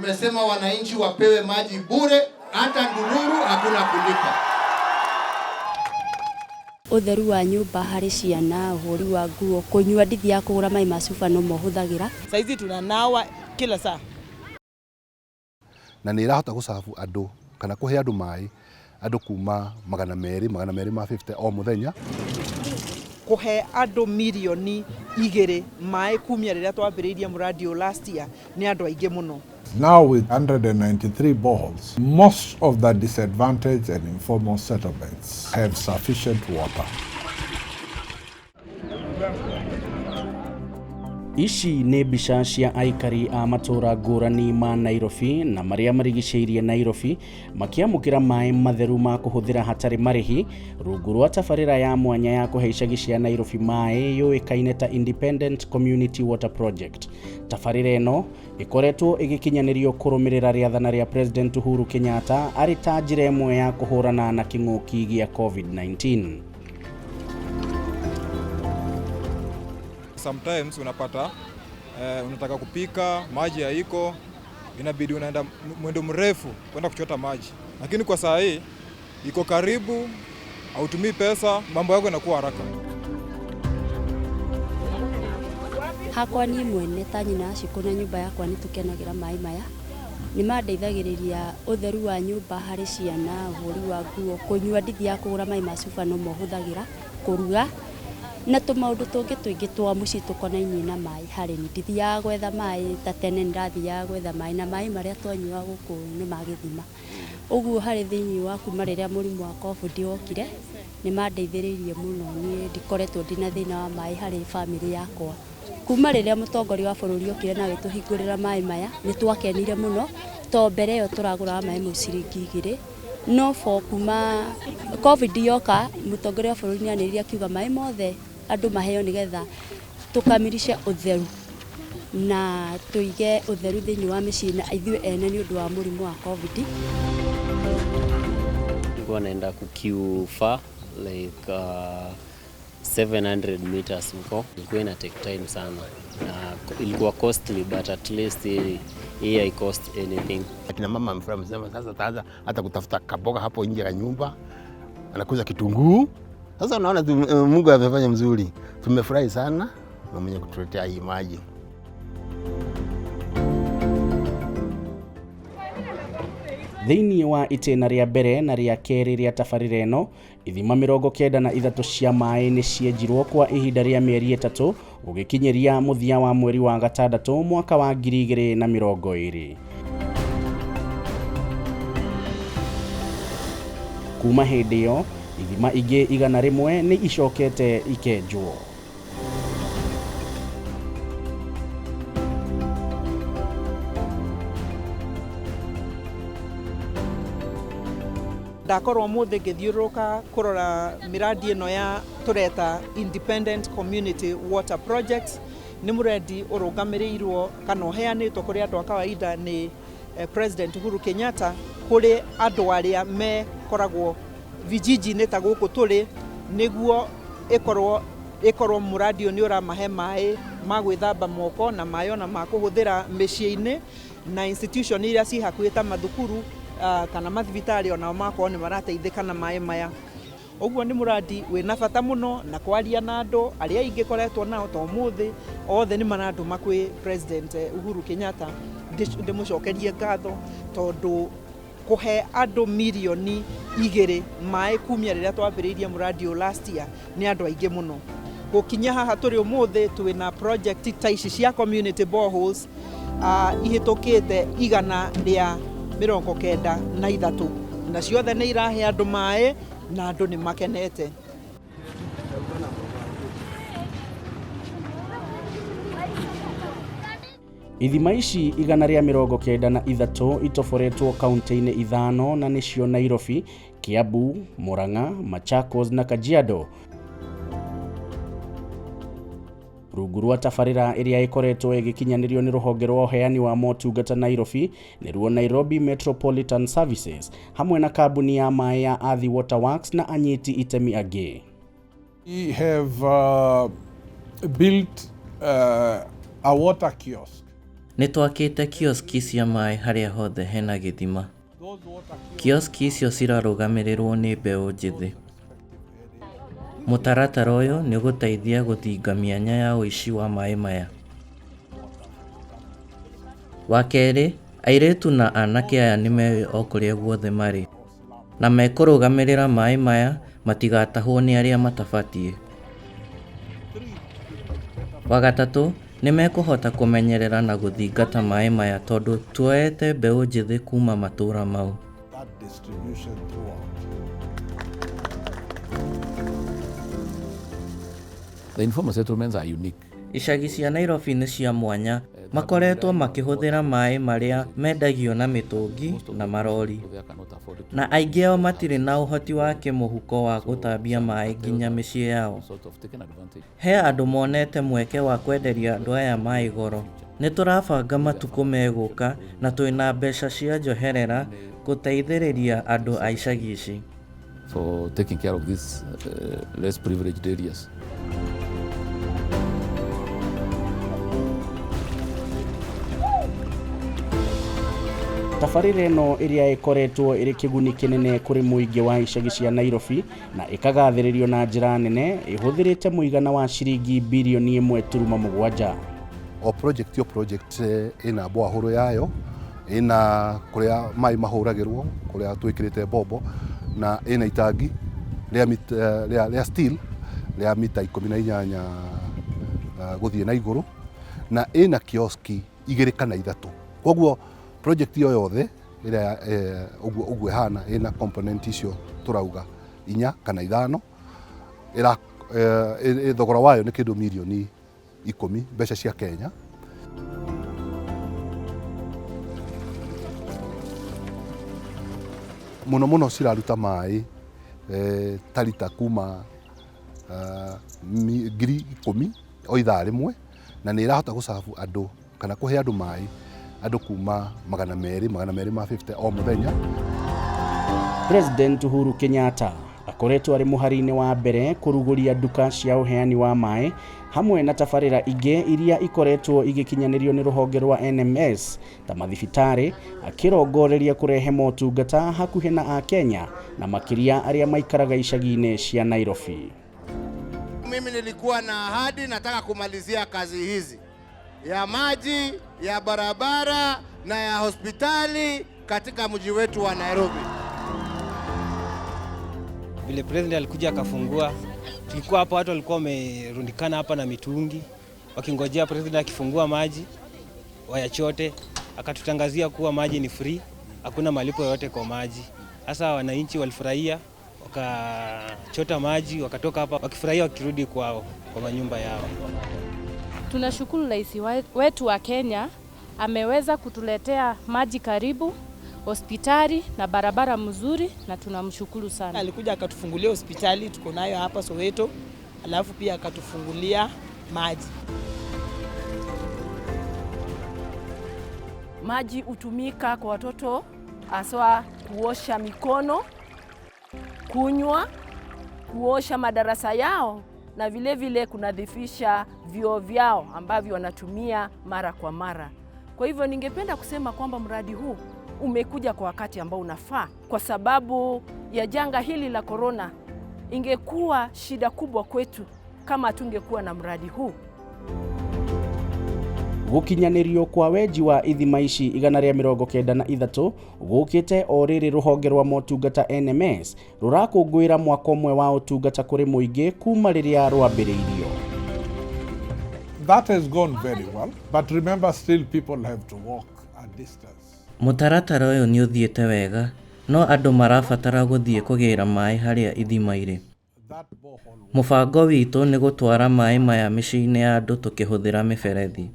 Tumesema wananchi wapewe maji bure, hata ndururu hakuna kulipa. Ũtheru wa nyũmba harĩ ciana, ũhũri wa nguo, kũnyua ndithiaga kũgũra maĩ ma cuba no mo hũthagĩra. Saizi tunanawa kila saa. Na nä ĩrahota gũcabu andũ kana kũhe andũ maĩ andũ kuma 200 250 o mũthenya. Kũhe andũ mirioni 2 maĩ kumia rĩrĩa twambĩrĩirie mũradi ũyũ last year nĩ andũ aingĩ mũno. Now with 193 boreholes, most of the disadvantaged and informal settlements have sufficient water. Ici nĩ mbica cia aikari a matũra ngũrani ma Nairobi na marĩa marigicĩirie Nairobi makĩamũkĩra maĩ matheru ma kũhũthĩra hatarĩ marĩhi rungu rwa tabarĩra ya mwanya ya kũhe icagi cia Nairobi maĩ yũĩkaine ta Independent Community Water Project. Tabarĩra ĩno ĩkoretwo ĩgĩkinyanĩrio kũrũmĩrĩra rĩathana rĩa President Uhuru Kenyatta arĩ ta njĩra ĩmwe ya kũhũrana na kĩng'ũki gĩa COVID-19. Sometimes unapata unataka kupika, maji haiko, inabidi unaenda mwendo mrefu kwenda kuchota maji, lakini kwa saa hii iko karibu, hautumii pesa, mambo yako yanakuwa haraka. Hakwa niĩ mwene ta nyina wa Shiko na nyũmba yakwa nĩ tũkenagĩra maĩ maya. Nĩ mandeithagĩrĩria ũtheru wa nyũmba harĩ ciana, ũhũri wa nguo, kũnyua ndithiaga kũgũra maĩ ma cuba no mo hũthagĩra, kũruga na tũmaũndũ tũngĩ tũingĩ twa mũciĩ tũkonainie na maĩ harĩ niĩ. Ndithiaga gwetha maĩ ta tene nĩndathiaga gwetha maĩ na maĩ marĩa twanyuaga gũkũ nĩ ma gĩthima. Ũguo harĩ thĩinĩ wa kuma rĩrĩa mũrimũ wa COVID wokire, nĩ mandeithĩrĩirie mũno niĩ ndikoretwo ndĩna thĩna wa maĩ harĩ bamĩrĩ yakwa. Kuma rĩrĩa mũtongoria wa bũrũri okire na agĩtũhingũrĩra maĩ maya, nĩ twakenire mũno, to mbere ĩyo tũragũraga maĩ mau ciringi 2, no for kuma COVID yoka, mũtongoria wa bũrũri nĩ anĩrĩire akiuga maĩ mothe andũ maheo nĩgetha tũkamirishe ũtheru na tũige ũtheru thĩinĩ wa mĩciĩ na ithuĩ ene nĩ ũndũ wa mũrimũ wa COVID. Nilikuwa naenda kuqueue far like 700 meters huko. Ilikuwa ina take time sana na ilikuwa costly, but at least hii hai cost anything. Akina mama amefurahi, amesema sasa ataanza hata kutafuta kaboga hapo nje ya nyumba, anakuza kitunguu. Sasa unaona Mungu amefanya mzuri, tumefurahi sana na mwenye kutuletea hii maji. Thĩinĩ wa itĩna rĩa mbere na rĩa kerĩ rĩa tabarĩra ĩno, ithima 93 cia maĩ nĩ cienjirwo kwa ihinda rĩa mĩeri 3 gũgĩkinyĩria mũthia wa mweri wa gatandatũ mwaka wa 2020. Kuma hĩndĩ ĩyo, ithima ingĩ 100 nĩ icokete ikenjwo. Ndakorwo mũthĩ ngĩthiũrũrũka kũrora mĩradi ĩno ya tũreta Independent Community Water Project. Nĩ mũredi ũrũgamĩrĩirwo kana ũheanĩtwo kũrĩ andũ a kawaida nĩ President Uhuru Kenyatta, kũrĩ andũ arĩa mekoragwo vijiji-inĩ ta gũkũ tũrĩ, nĩguo ĩkorwo mũradi ũyũ nĩ ũramahe maĩ ma gwĩthamba moko na maĩ ona ma kũhũthĩra mĩciĩ-inĩ, na institution iria ci hakuhĩ ta mathukuru kana mathibitarĩ onao makorwo nĩ marateithĩka na maĩ maya. Ũguo nĩ mũradi wĩna bata mũno, na kwaria na andũ arĩa aingĩ koretwo nao ta ũmũthĩ othe nĩ marandũma kwĩ President Uhuru Kenyatta ndĩmũcokerie ngatho, tondũ kũhe andũ mirioni 2 maĩ kumia rĩrĩa twambĩrĩirie mũradi ũyũ last year nĩ andũ aingĩ mũno. Gũkinya haha tũrĩ ũmũthĩ twĩna project ta ici cia community boreholes ihĩtũkĩte 193, na ciothe nĩ irahe andũ maĩ na andũ nĩ makenete. Ithima ici 193 itoboretwo kaunti-inĩ 5 na nĩcio Nairobi, Kiambu, Murang'a, Machakos na Kajiado. Rungu rwa tabarĩra ĩrĩa ĩkoretwo ĩgĩkinyanĩrio nĩ rũhonge rwa ũheani wa motungata Nairobi, nĩruo Nairobi Metropolitan Services, hamwe na kambuni ya maĩ ya Athi Water Works na anyiti itemi angĩ. We have built a water kiosk. Nĩ twakĩte kioski cia maĩ harĩa hothe hena gĩthima. Kioski icio cirarũgamĩrĩrwo nĩ mbeũ njĩthĩ. Mũtaratara ũyũ nĩ ũgũteithia gũthinga mĩanya ya ũici wa maĩ maya. Wa kerĩ, airĩtu na anake aya nĩmeũĩ o kũrĩa guothe marĩ, na mekũrũgamĩrĩra maĩ maya matigatahwo nĩ arĩa matabatiĩ. Wa gatatũ, nĩ mekũhota kũmenyerera na gũthingata maĩ maya tondũ tuoete mbeũ njĩthĩ kuma matũra mau. That distribution throughout. The informal settlements are unique. Icagi cia Nairobi nĩ cia mwanya, makoretwo makĩhũthĩra maĩ marĩa mendagio na mĩtũngi na marori. Na aingĩ ao matirĩ na ũhoti wa kĩmũhuko wa gũtambia maĩ nginya mĩciĩ yao. He andũ monete mweke wa kwenderia andũ aya maĩ goro. Nĩ tũrabanga matukũ megũka na twĩna mbeca cia njoherera gũteithĩrĩria andũ a icagi ici. For taking care of these less privileged areas. Tabarĩra ĩno ĩrĩa ĩkoretwo ĩrĩ kĩguni kĩnene kũrĩ mũingĩ wa icagi cia Nairobi na ĩkagathĩrĩrio na njĩra nene, ĩhũthĩrĩte mũigana wa ciringi birioni 1.7. O project, o project ĩna borehole yayo, ĩna kũrĩa maĩ mahũragĩrwo, kũrĩa twĩkĩrĩte mbombo, na ĩna itangi rĩa steel rĩa mita 18 gũthiĩ na igũrũ, na ĩna kioski igĩrĩ kana ithatũ. Koguo project ĩyo yothe ĩrĩa ũguo ũguo ĩhana, ĩna component icio tũrauga inya kana ithano, ĩra thogora wayo nĩ kĩndũ mirioni 10 mbeca cia Kenya. Mũno mũno ciraruta maĩ ta rita kuma 10,000 o ithaa rĩmwe, na nĩ ĩrahota gũcabu andũ kana kũhe andũ maĩ, andũ kuma 200, 250 o mũthenya. President Uhuru Kenyatta akoretwo arĩ mũhari-inĩ wa mbere kũrugũria nduka cia ũheani wa maĩ hamwe na tabarĩra ingĩ iria ikoretwo igĩkinyanĩrio nĩ rũhonge rwa NMS ta mathibitarĩ, akĩrongoreria kũrehe motungata hakuhĩ na Akenya na makĩria arĩa maikaraga icagi-inĩ cia Nairobi. Mimi nilikuwa na ahadi, nataka kumalizia kazi hizi ya maji, ya barabara na ya hospitali katika mji wetu wa Nairobi. Vile president alikuja akafungua, tulikuwa hapa, watu walikuwa wamerundikana hapa na mitungi wakingojea president akifungua maji wayachote. Akatutangazia kuwa maji ni free, hakuna malipo yoyote kwa maji. Sasa wananchi walifurahia, wakachota maji, wakatoka hapa wakifurahia, wakirudi kwao kwa manyumba yao. Tunashukuru rais wetu wa Kenya ameweza kutuletea maji karibu, hospitali na barabara mzuri, na tunamshukuru sana. Alikuja akatufungulia hospitali tuko nayo hapa Soweto, alafu pia akatufungulia maji. Maji hutumika kwa watoto haswa kuosha mikono, kunywa, kuosha madarasa yao na vile vile kunadhifisha vyoo vyao ambavyo wanatumia mara kwa mara. Kwa hivyo ningependa kusema kwamba mradi huu umekuja kwa wakati ambao unafaa, kwa sababu ya janga hili la korona. Ingekuwa shida kubwa kwetu kama tungekuwa na mradi huu. Gũkinyanĩrio kwa wenji wa ithima ici 193 gũkĩte o rĩrĩ rũhonge rwa motungata NMS rũrakũngũĩra mwaka ũmwe wa ũtungata kũrĩ mũingĩ kuma rĩrĩa rwambĩrĩirio. That has gone very well, but remember, still people have to walk a distance. Mũtaratara ũyũ nĩ ũthiĩte wega, no andũ marabatara gũthiĩ kũgĩra maĩ harĩa ithima irĩ. Mũbango witũ nĩ gũtwara maĩ maya mĩciĩ-inĩ ya andũ tũkĩhũthĩra mĩberethi.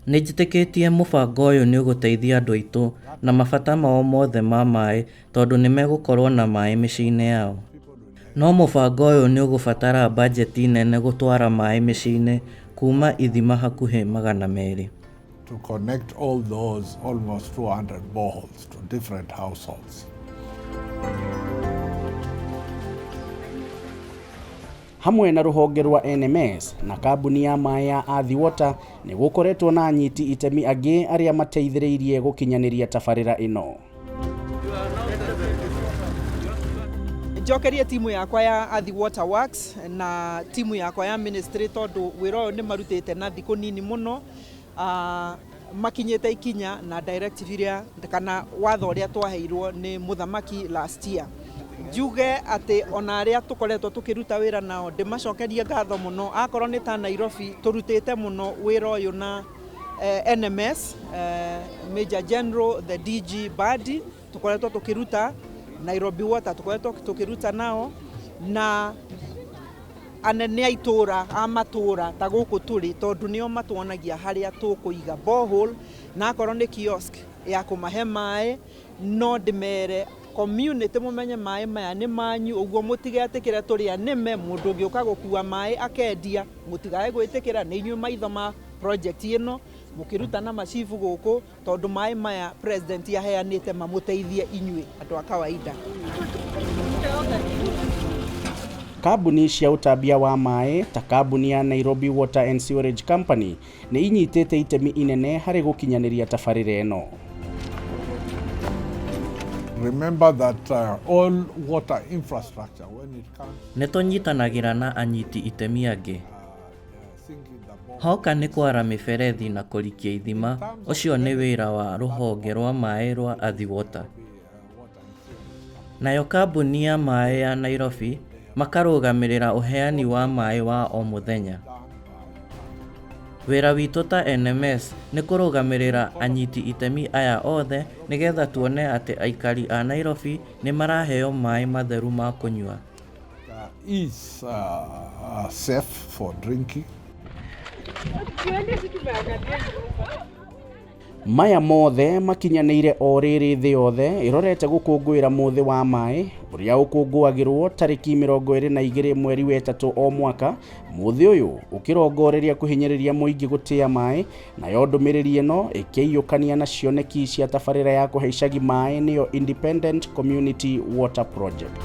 Nĩ njĩtĩkĩtie mũbango ũyũ nĩ ũgũteithia andũ aitũ na mabata mao mothe ma maĩ tondũ nĩ megũkorwo na maĩ mĩciĩ-inĩ yao. No mũbango ũyũ nĩ ũgũbatara bajeti nene gũtwara maĩ mĩciĩ-inĩ kuma ithima hakuhĩ 200. To connect all those almost 200 boreholes to different households. Hamwe na rũhonge rwa NMS na kambuni ya maĩ ya Athi Water, nĩ gũkoretwo na anyiti itemi angĩ arĩa mateithĩrĩirie gũkinyanĩria tabarĩra ĩno. Njokerie timu yakwa ya Athi Water Works na timu yakwa ya ministry, tondũ wĩra ũyũ nĩ marutĩte na thikũ nini mũno, makinyĩte ikinya na directive iria kana watho ũrĩa twaheirwo nĩ mũthamaki last year. Njuge atĩ ona arĩa tũkoretwo tũkĩruta wĩra nao, ndĩmacokerie ngatho mũno. Akorwo nĩ ta Nairobi, tũrutĩte mũno wĩra ũyũ na NMS, Major General the DG Badi, tũkoretwo tũkĩruta Nairobi Water, tũkoretwo tũkĩruta nao na anene a itũra, a matũra ta gũkũ tũrĩ, tondũ nĩo matuonagia harĩa tũkũiga borehole na akorwo nĩ kiosk ya kũmahe maĩ. No ndĩmere community mũmenye maĩ maya nĩ manyu, ũguo mũtigetĩkĩre tũrĩa nĩme mũndũ ũngĩũka gũkua maĩ akendia, mũtigae gwĩtĩkĩra. Nĩ inyuĩ maitho ma project ĩno mũkĩruta na macibu gũkũ, tondũ maĩ maya president aheanĩte mamũteithie inyuĩ andũ a kawaida. Kambuni cia ũtambia wa maĩ ta kambuni ya Nairobi Water and Sewerage Company nĩ inyitĩte itemi inene harĩ gũkinyanĩria tabarĩra ĩno. Remember that all water infrastructure, when it comes Nĩ tũnyitanagĩra na anyiti itemi angĩ. Hoka nĩ kwara mĩberethi na kũrikia ithima, ũcio nĩ wĩra wa rũhonge rwa maĩ rwa Athi Water. Nayo kambuni ya maĩ ya Nairobi makarũgamĩrĩra ũheani wa maĩ wa o mũthenya. Wĩra witũ ta NMS nĩ kũrũgamĩrĩra anyiti itemi aya othe nĩgetha tuone atĩ aikari a Nairobi nĩ maraheo maĩ matheru ma kũnyua. Is safe for drinking. Maya mothe makinyanĩire o rĩrĩ thĩ yothe ĩrorete gũkũngũĩra mũthĩ wa maĩ ũrĩa ũkũngũagĩrwo tarĩki 22 mweri wa ĩtatũ o mwaka. Mũthĩ ũyũ ũkĩrongoreria kũhinyĩrĩria mũingĩ gũtĩa maĩ, nayo ndũmĩrĩri ĩno ĩkĩiyũkania na cioneki cia tabarĩra ya kũhe icagi maĩ, nĩyo Independent Community Water Project.